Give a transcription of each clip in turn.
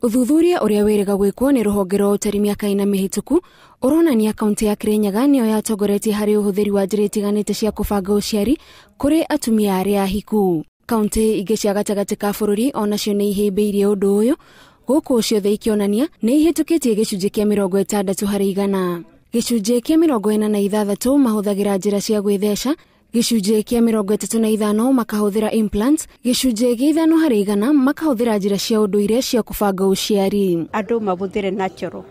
Ũthuthuria ũrĩa wĩrĩga gwĩkwo nĩ rũhonge rwa ũtari mĩaka ĩna mĩhĩtũku ũronania kaunti ya Kirinyaga nĩyo yatongoretie harĩ ũhũthĩri wa njĩra itiganĩte cia kũbanga ũciari kũrĩ atumia arĩa ahiku. Kaunti ingĩ cia gatagatĩ ka bũrũri onacio nĩ ihĩmbĩirie ũndũ ũyũ, gũkũ ciothe ikĩonania nĩ ihĩtũkĩtie gĩcunjĩ kĩa 60 harĩ igana. Gĩcunjĩ kĩa 46 mahũthagĩra njĩra cia gwĩtheca, gĩcunjĩ kĩa 35 makahũthĩra implants, gĩcunjĩ kĩa 5 harĩ igana makahũthĩra njĩra cia ũndũire cia kũbanga ũciari. Andũ mahũthĩre natural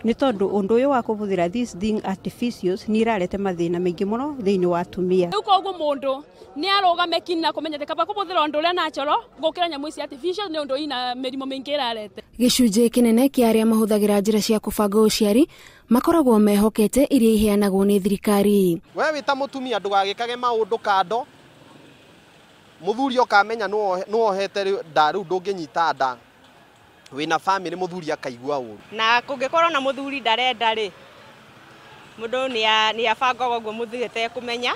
nĩ tondũ ũndũ ũyũ wa kũhũthĩra this thing artificials nĩ irarete mathĩna maingĩ mũno thĩinĩ wa atumia. Rĩu koguo mũndũ nĩ arũgame kina kũmenya atĩ kaba kũhũthĩra ũndũ ũrĩa natural gũkĩra nyamũ ici artificial nĩ ũndũ ina mĩrimũ mĩingĩ ĩrarete. Gĩcunjĩ kĩnene kĩa arĩa mahũthagĩra njĩra cia kũbanga ũciari makoragwo mehokete iria iheanagwo nĩ thirikari. We wĩ ta mũtumia ndũgagĩkage maũndũ kando, mũthuri ũkamenya nĩwohete nda rĩu ndũngĩnyita nda wĩna famĩlĩ mũthuri akaigua ũru. Na kũngĩkorwo na mũthuri ndarenda rĩ, mũndũ nĩ abangaga ũguo mũthuri atekũmenya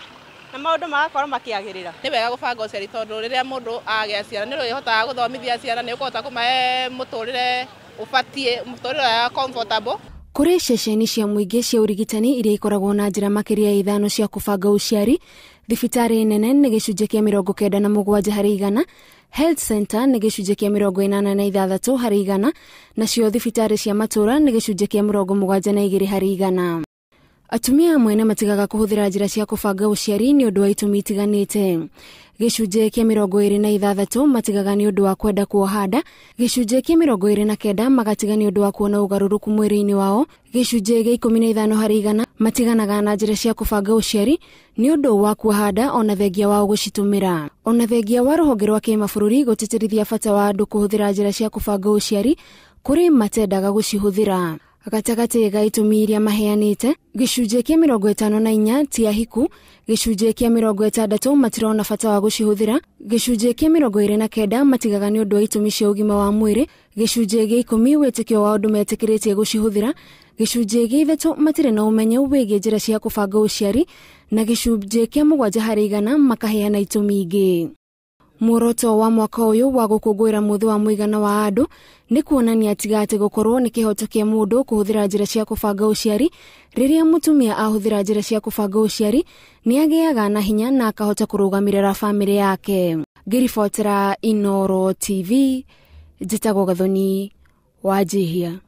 na maũndũ magakorwo makĩagĩrĩra. Nĩ wega gũbanga ũciari tondũ rĩrĩa mũndũ agĩa ciana nĩ ũrĩhotaga gũthomithia ciana, nĩ ũkũhota kũmahe mũtũrĩre ũbatiĩ, mũtũrĩre ũrĩa comfortable. Kũrĩ ceceni cia mũingĩ cia ũrigitani iria ikoragwo na njĩra makĩria ya 5 cia kũbanga ũciari, thibitarĩ nene nĩ gĩcunjĩ kĩa 97 harĩ igana, health center nĩ gĩcunjĩ kĩa 86 harĩ igana, nacio thibitarĩ cia matũũra nĩ gĩcunjĩ kĩa 72 harĩ igana. Atumia amwe nĩ matigaga kũhũthĩra njĩra cia kũbanga ũciari nĩ ũndũ wa itũmi itiganĩte. Gĩcunjĩ kĩa 26 matigaga nĩ ũndũ wa kwenda kuoha nda, gĩcunjĩ kĩa 29 magatiga nĩ ũndũ wa kuona ũgarũrũku mwĩrĩ-inĩ wao, gĩcunjĩ kĩa 15 harĩ igana matiganaga na njĩra cia kũbanga ũciari nĩ ũndũ wa kuoha nda ona thengia wao gũcitũmĩra. Ona thengia wa rũhonge rwa kĩmabũrũri gũtĩtĩrithia bata wa andũ kũhũthĩra njĩra cia kũbanga ũciari kũrĩ matendaga gũcihũthĩra. Gatagatĩ ga itũmi iria maheanĩte, gĩcunjĩ kĩa 54 ti ahiku, gĩcunjĩ kĩa 60 matirona bata wa gũcihũthĩra, gĩcunjĩ kĩa 29 matigaga nĩ ũndũ wa itũmi cia ũgima wa mwĩrĩ, gĩcunjĩ kĩa 10 wĩtĩkio wa ũndũ metĩkĩrĩtie gũcihũthĩra, gĩcunjĩ kĩa 3 matirĩ na ũmenyo wĩgiĩ njĩra cia kũbanga ũciari, na gĩcunjĩ kĩa 7 harĩ igana makaheana itũmi ingĩ. Muoroto wa mwaka ũyũ wa gũkũngũĩra mũthĩ wa mũigana wa andũ nĩ kuonania tiga atĩ gũkorwo nĩ kĩhoto kĩa mũndũ kũhũthĩra njĩra cia kũbanga ũciari, rĩrĩa mũtumia ahũthĩra njĩra cia kũbanga ũciari nĩ agĩaga na hinya na akahota kũrũgamĩrĩra bamĩrĩ yake. Ngĩribotera Inooro TV, njĩtagwo Gathoni Wanjihia.